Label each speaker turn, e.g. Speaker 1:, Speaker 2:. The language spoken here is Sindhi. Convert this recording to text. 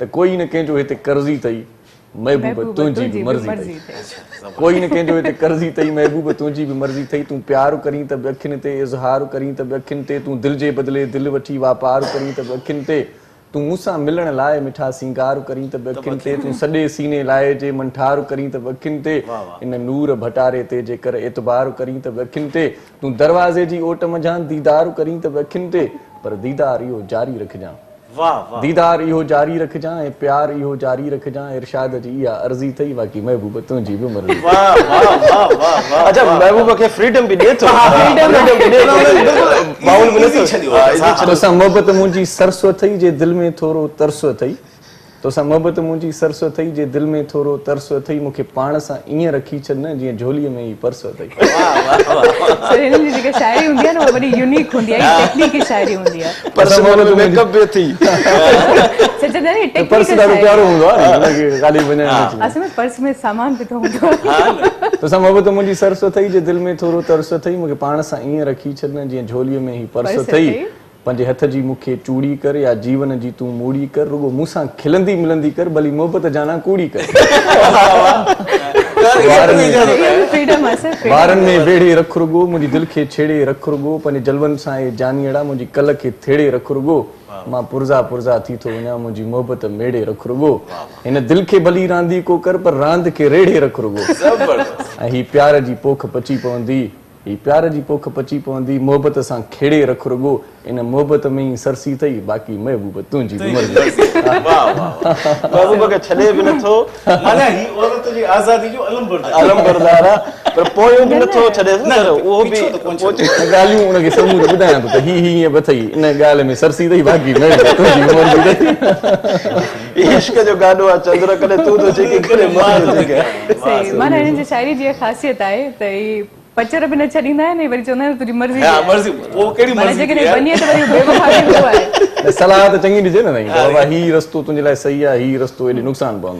Speaker 1: ته ڪوئي نه ڪنهن جو هتي قرضي اٿئي، محبوب تنهنجي به مرضي اٿئي. ڪوئي نه ڪنهن جو هتي قرضي اٿئي، محبوب تنهنجي به مرضي اٿئي. تون پيار ڪرين ته به اکين تي، اظهار ڪرين ته به اکين تي، تون دل جي بدلي دل وٺي واپار ڪرين ته به اکين تي، تون مون سان ملڻ لاء مٺا سينگار ڪرين ته به اکين تي، تون سڏي سيني لائي جي منٺار ڪرين ته به اکين تي، ان نور ڀٽاري تي جيڪر اعتبار ڪرين ته به اکين تي، تون دروازي جي اوٽ منجهان ديدار ڪرين ته به اکين تي، پر ديدار اهو جاري رکجان. ديدار اهو جاري رکجان ۽ پيار اهو جاري رکجان ارشاد جي اها عرضي ٿئي باقي محبوب تنهنجي به مرضي.
Speaker 2: اڇا محبوب کي فريڊم به ڏي ٿو فريڊم به ڏي ٿو باؤل به نٿو ڇڏي.
Speaker 1: توسان محبت منهنجي سرس اٿئي جي دل ۾ ٿورو ترس اٿئي توسان محبت منهنجي سرس اٿئي جي دل ۾ ٿورو ترس اٿئي مون کي پاڻ سان ائين رکي ڇڏ نه جيئن جهوليء ۾ هي پرس اٿئي.
Speaker 3: سر هنن جي جيڪا شاعري هوندي آهي نه اها وڏي يونيڪ هوندي آهي ٽيڪنيڪي شاعري هوندي آهي.
Speaker 2: پرس ۾ ميڪ اپ به اٿئي.
Speaker 3: سچ نه
Speaker 1: ته پرس ڏاڍو پيارو هوندو آهي نه ان کي خالي وڃائڻ نه ٿيندو.
Speaker 3: اصل ۾ پرس ۾ سامان پيو هوندو آهي.
Speaker 1: توسان محبت منهنجي سرس اٿئي جي دل ۾ ٿورو ترس اٿئي مون کي پاڻ سان ائين رکي ڇڏ نه جيئن جهوليء ۾ هي پرس اٿئي. پنهنجي هٿ جي مون کي چوڙي ڪر يا جيون جي تون موڙي ڪر رڳو مون سان کلندي ملندي ڪر ڀلي محبت جانا ڪوڙي ڪر. وارن ۾ ويڙهي رک رڳو منهنجي دل کي ڇيڙي رک رڳو پنهنجي جلون سان اي جانيئڙا منهنجي ڪل کي ٿيڙي رک رڳو مان پرزا پرزا ٿي ٿو وڃان منهنجي محبت ميڙي رک رڳو هن دل کي ڀلي رانديڪو ڪر پر راند کي ريڙهي رک رڳو ۽ هي پيار جي پوک پچي پوندي هي پيار جي پوک پچي پوندي، محبت سان کيڙي رک رڳو، ان محبت ۾ ئي سرسي ٿئي، باقي محبوب تنهنجي به مرضي.
Speaker 2: واه واه واه محبوب کي ڇڏي به نٿو.
Speaker 4: معنيٰ هي عورت جي آزادي جو علمبردار.
Speaker 2: علمبردار آ پر پويون به نٿو ڇڏيس نه سر اهو به
Speaker 4: پيڇو ته ڪونه ڇڏيو.
Speaker 1: ڳالهيون ان کي سموريون ٻڌايان ٿو ته هي هي ائين به اٿئي، ان ڳالهه ۾ سرسي ٿئي، باقي محبوب تنهنجي به مرضي ٿئي.
Speaker 2: هي عشق جو گاڏو آ چندر ڪڏهن تون ٿو ڇڪين ڪڏهن مان ٿو ڇڪيان.
Speaker 3: صحيح معنيٰ هنن جي شاعري جي اها خاصيت آهي ته هي پچر به نه ڇڏيندا آهن ۽ وري چوندا آهن تنهنجي مرضي
Speaker 4: ها مرضي پوء ڪهڙي
Speaker 3: معنيٰ
Speaker 4: مرضي
Speaker 3: جيڪڏهن وڃي ته وري بي وفا به هو آهي.
Speaker 1: نه صلاح ته چڱي ڏجي نه سائين ته بابا هي رستو تنهنجي لاء صحيح آهي هي رستو ايڏي نقصان پوندو.